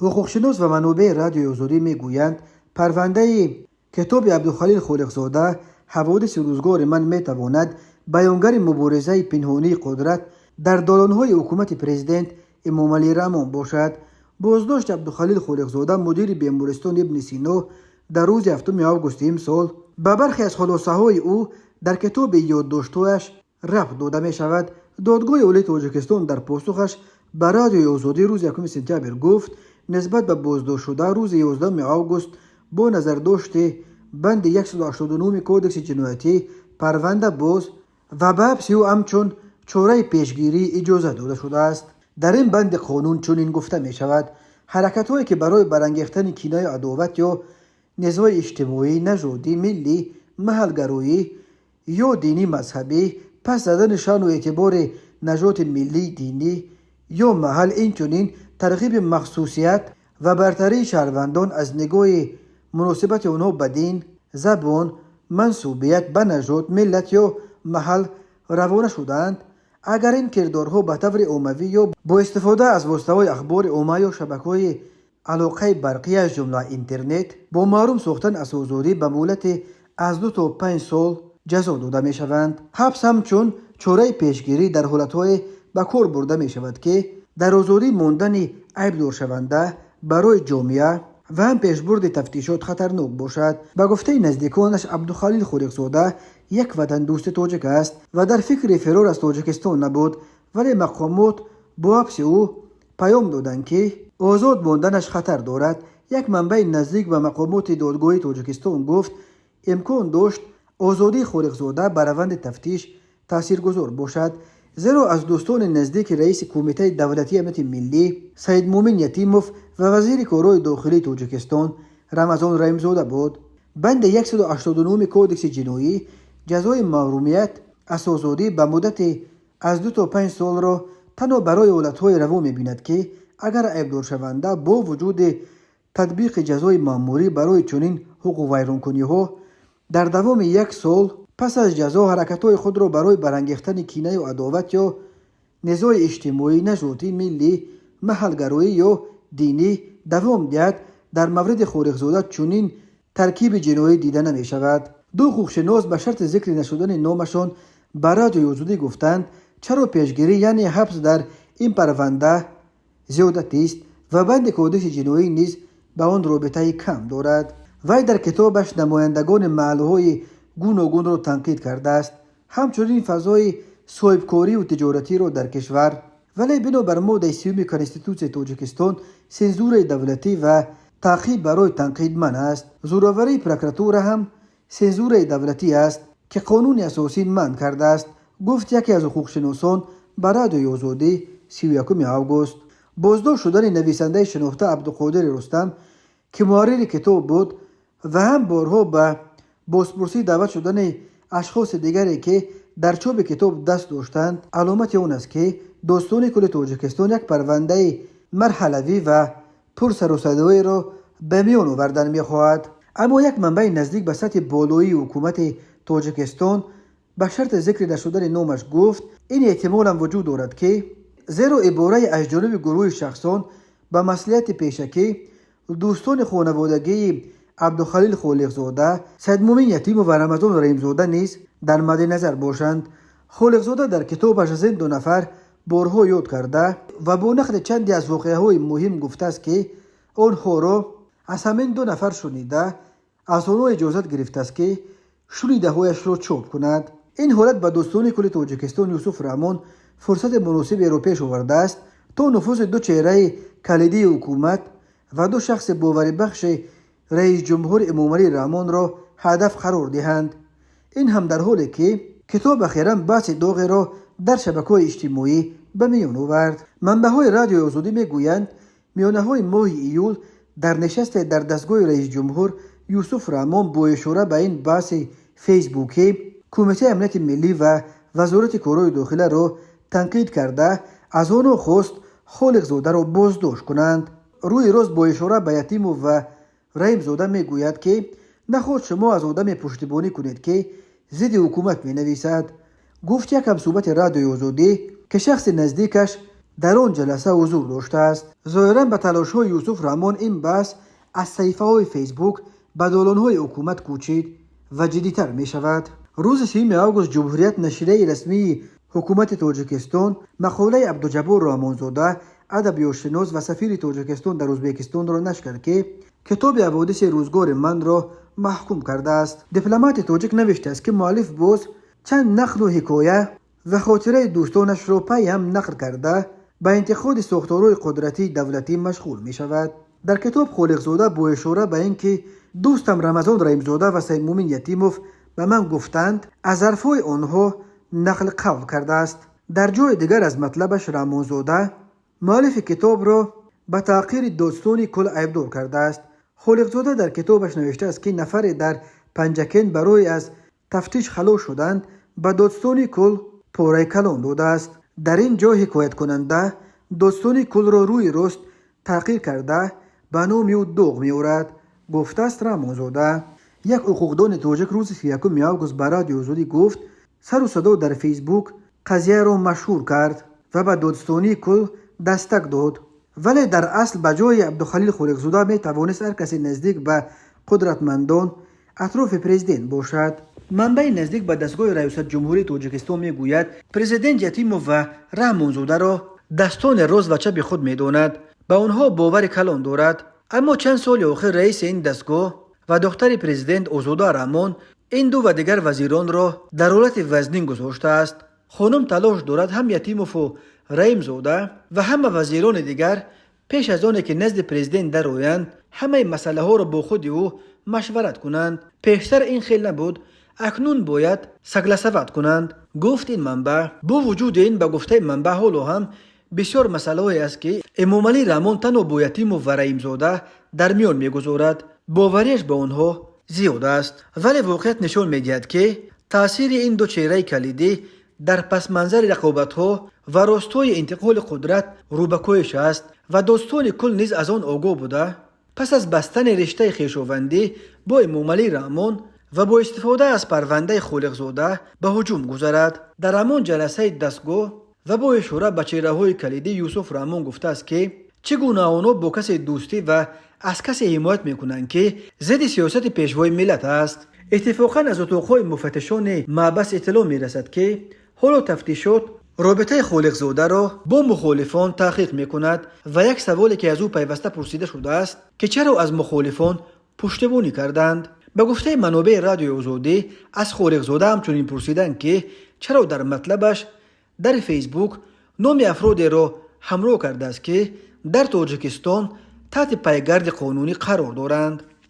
Ҳуқуқшинос ва манобеи Радиои Озодӣ мегӯянд, парвандаи китоби Абдухалил Холиқзода «Ҳаводиси рӯзгори ман» метавонад баёнгари муборизаи пинҳонии қудрат дар долонҳои ҳукумати президент Эмомалӣ Раҳмон бошад. Боздошти Абдухалил Холиқзода, мудири бемористони Ибни Сино, дар рӯзи 7 августи имсол ба бархе аз хулосаҳои ӯ дар китоби ёддоштҳояш рабт дода мешавад. Додгоҳи Олии Тоҷикистон дар посухаш ба Радиои Озодӣ рӯзи 1 сентябр гуфт, нисбат ба боздоштшуда рӯзи 11 август бо назардошти банди 189 Кодекси ҷиноятӣ парванда боз ва ба ҳабси ӯ ҳамчун чораи пешгирӣ иҷоза дода шудааст. Дар ин банди қонун чунин гуфта мешавад: ҳаракатҳое, ки барои барангехтани кинаю адоват ё низои иҷтимоӣ, нажодӣ, миллӣ, маҳалгароӣ ё динӣ мазҳабӣ, паст задани шаъну эътибори нажоди миллӣ, динӣ ё маҳал, инчунин тарғиби махсусият ва бартарии шаҳрвандон аз нигоҳи муносибати онҳо ба дин, забон, мансубият ба нажод, миллат ё маҳал равона шудаанд, агар ин кирдорҳо ба таври оммавӣ ё бо истифода аз воситаҳои ахбори омма ё шабакаҳои алоқаи барқӣ, аз ҷумла интернет, бо маҳрум сохтан аз озодӣ ба муҳлати аз 2 то 5 сол ҷазо дода мешаванд. Ҳабс ҳамчун чораи пешгирӣ дар ҳолатҳое ба кор бурда мешавад, ки дар озодӣ мондани айбдоршаванда барои ҷомеа ва ҳам пешбурди тафтишот хатарнок бошад. Ба гуфтаи наздиконаш, Абдухалил Холиқзода як ватандӯсти тоҷик аст ва дар фикри фирор аз Тоҷикистон набуд, вале мақомот бо ҳабси ӯ паём доданд, ки озод монданаш хатар дорад. Як манбаи наздик ба мақомоти додгоҳии Тоҷикистон гуфт, имкон дошт озодии Холиқзода ба раванди тафтиш таъсиргузор бошад, зеро аз дӯстони наздики раиси Кумитаи давлатии амнияти миллӣ Саидмуъмин Ятимов ва вазири корҳои дохилии Тоҷикистон Рамазон Раҳимзода буд. Банди 189 Кодекси ҷиноӣ ҷазои маҳрумият аз озодӣ ба муддати аз 2 то 5 солро танҳо барои ҳолатҳое раво мебинад, ки агар айбдоршаванда бо вуҷуди татбиқи ҷазои маъмурӣ барои чунин ҳуқуқвайронкуниҳо дар давоми як сол пас аз ҷазо ҳаракатҳои худро барои барангехтани кинаю адоват ё низои иҷтимоӣ, нажодӣ, миллӣ, маҳалгароӣ ё динӣ давом диҳад. Дар мавриди Холиқзода чунин таркиби ҷиноӣ дида намешавад. Ду ҳуқуқшинос ба шарти зикри нашудани номашон ба Радиои Озодӣ гуфтанд, чаро пешгирӣ, яъне ҳабс, дар ин парванда зиёдатист ва банди Кодекси ҷиноӣ низ ба он робитаи кам дорад. Вай дар китобаш намояндагони маҳалҳои гуногунро танқид кардааст, ҳамчунин фазои соҳибкорию тиҷоратиро дар кишвар, вале бино бар моддаи 30-уми Конститутсияи Тоҷикистон сензураи давлатӣ ва таъқиб барои танқид манъ аст. Зӯроварии прокуратура ҳам сензураи давлатӣ аст, ки қонуни асосӣ манъ кардааст, гуфт яке аз ҳуқуқшиносон ба Радиои Озодӣ 31 август. Боздошт шудани нависандаи шинохта Абдуқодири Рустам, ки муҳаррири китоб буд, ва ҳам борҳо ба бозпурсӣ даъват шудани ашхоси дигаре, ки дар чопи китоб даст доштанд, аломати он аст, ки Додситони кулли Тоҷикистон як парвандаи марҳалавӣ ва пурсарусадоеро ба миён овардан мехоҳад. Аммо як манбаи наздик ба сатҳи болоии ҳукумати Тоҷикистон ба шарти зикри нашудани номаш гуфт, ин эҳтимолам вуҷуд дорад, ки зеро ибораи аз ҷониби гурӯҳи шахсон ба маслиҳати пешакӣ дӯстони хонаводагии Абдухалил Холиқзода, Саидмуъмин Ятимов ва Рамазон Раҳимзода низ дар мадди назар бошанд. Холиқзода дар китобаш аз ин ду нафар борҳо ёд карда ва бо нақли чанде аз воқеаҳои муҳим гуфтааст, ки онҳоро аз ҳамин ду нафар шунида, аз онҳо иҷозат гирифтааст, ки шунидаҳояшро чоп кунад. Ин ҳолат ба Додситони кулли Тоҷикистон Юсуф Раҳмон фурсати муносиберо пеш овардааст, то нуфузи ду чеҳраи калидии ҳукумат ва ду шахси боварибахши раисҷумҳур Эмомалӣ Раҳмонро ҳадаф қарор диҳанд. Ин ҳам дар ҳоле, ки китоб ахиран баҳси доғеро дар шабакаҳои иҷтимоӣ ба миён овард. Манбаъҳои Радиои Озодӣ мегӯянд, миёнаҳои моҳи июл дар нишасте дар дастгоҳи раисҷумҳур Юсуф Раҳмон бо ишора ба ин баҳси фейсбукӣ Кумитаи амнияти миллӣ ва Вазорати корҳои дохиларо танқид карда, аз онҳо хост Холиқзодаро боздошт кунанд. Рӯи рост бо ишора ба Ятимов ва Раҳимзода мегӯяд, ки нахоҳ шумо аз одаме пуштибонӣ кунед, ки зидди ҳукумат менависад, гуфт як ҳамсӯҳбати Радиои Озодӣ, ки шахси наздикаш Дар он ҷаласа ҳузур доштааст. Зоҳиран, ба талошҳои Юсуф Раҳмон ин баҳс аз саҳифаҳои Фейсбук ба долонҳои ҳукумат кӯчид ва ҷиддитар мешавад. Рӯзи 30 август Ҷумҳурият, нашрияи расмии ҳукумати Тоҷикистон, мақолаи Абдуҷаббор Раҳмонзода, адабиётшинос ва сафири Тоҷикистон дар Ӯзбекистонро нашр кард, ки китоби «Ҳаводиси рӯзгори манро» маҳкум кардааст. Дипломати тоҷик навиштааст, ки муаллиф боз чанд нақлу ҳикоя ва хотираи дӯстонашро пайҳам нақл карда, ба интиқоди сохторҳои қудратии давлатӣ машғул мешавад. Дар китоб Холиқзода бо ишора ба ин ки дӯстам Рамазон Раҳимзода ва Саидмумин Ятимов ба ман гуфтанд, аз ҳарфҳои онҳо нақл қавл кардааст. Дар ҷои дигар аз матлабаш Раҳмонзода муаллифи китобро ба таҳқири додситони кулл айбдор кардааст. Холиқзода дар китобаш навиштааст, ки нафаре дар Панҷакент барои аз тафтиш халос шуданд ба додситони кулл пораи калон додааст. Дар ин ҷо ҳикояткунанда додситони куллро рӯи рост таҳқир карда, ба номи ӯ доғ меорад, гуфтааст Раҳмонзода. Як ҳуқуқдони тоҷик рӯзи 31 август ба Радиои Озодӣ гуфт, сару садо дар Фейсбук қазияро машҳур кард ва ба додситонии кулл дастак дод, вале дар асл ба ҷои Абдухалил Холиқзода метавонист ҳар касе наздик ба қудратмандон атрофи президент бошад. Манбаи наздик ба дастгоҳи раёсати ҷумҳурии Тоҷикистон мегӯяд, президент Ятимов ва Раҳмонзодаро дастони рост ва чапи худ медонад, ба онҳо бовари калон дорад. Аммо чанд соли охир раиси ин дастгоҳ ва духтари президент Озода Раҳмон ин ду ва дигар вазиронро дар ҳолати вазнин гузоштааст. Хонум талош дорад ҳам Ятимову Раимзода ва ҳама вазирони дигар пеш аз оне ки назди президент дароянд, ҳамаи масъалаҳоро бо худи ӯ машварат кунанд. Пештар ин хел набуд, акнун бояд согласовать кунанд, гуфт ин манбаъ. Бо вуҷуди ин, ба гуфтаи манбаъ, ҳоло ҳам бисёр масъалаҳое аст, ки Эмомалӣ Раҳмон танҳо бо Ятимов ва Раимзода дар миён мегузорад, бовариаш ба онҳо зиёд аст. Вале воқеият нишон медиҳад, ки таъсири ин ду чеҳраи калидӣ дар пасманзари рақобатҳо ва ростои интиқоли қудрат рӯ ба коҳиш аст ва додситони кулл низ аз он огоҳ буда, пас аз бастани риштаи хешовандӣ бо Эмомалӣ Раҳмон ва бо истифода аз парвандаи Холиқзода ба ҳуҷум гузарад. Дар ҳамон ҷаласаи дастгоҳ ва бо ишора ба чеҳраҳои калидӣ Юсуф Раҳмон гуфтааст, ки чӣ гуна онҳо бо касе дӯстӣ ва аз касе ҳимоят мекунанд, ки зидди сиёсати пешвои миллат аст. Иттифоқан, аз утоқҳои муфаттишони маҳбас иттилоъ мерасад, ки ҳоло тафтишот робитаи Холиқзодаро бо мухолифон таҳқиқ мекунад ва як саволе, ки аз ӯ пайваста пурсида шудааст, ки чаро аз мухолифон пуштибонӣ карданд. Ба гуфтаи манобеи Радиои Озодӣ, аз Холиқзода ҳамчунин пурсиданд, ки чаро дар матлабаш дар Фейсбук номи афродеро ҳамроҳ кардааст, ки дар Тоҷикистон таҳти пайгарди қонунӣ қарор доранд.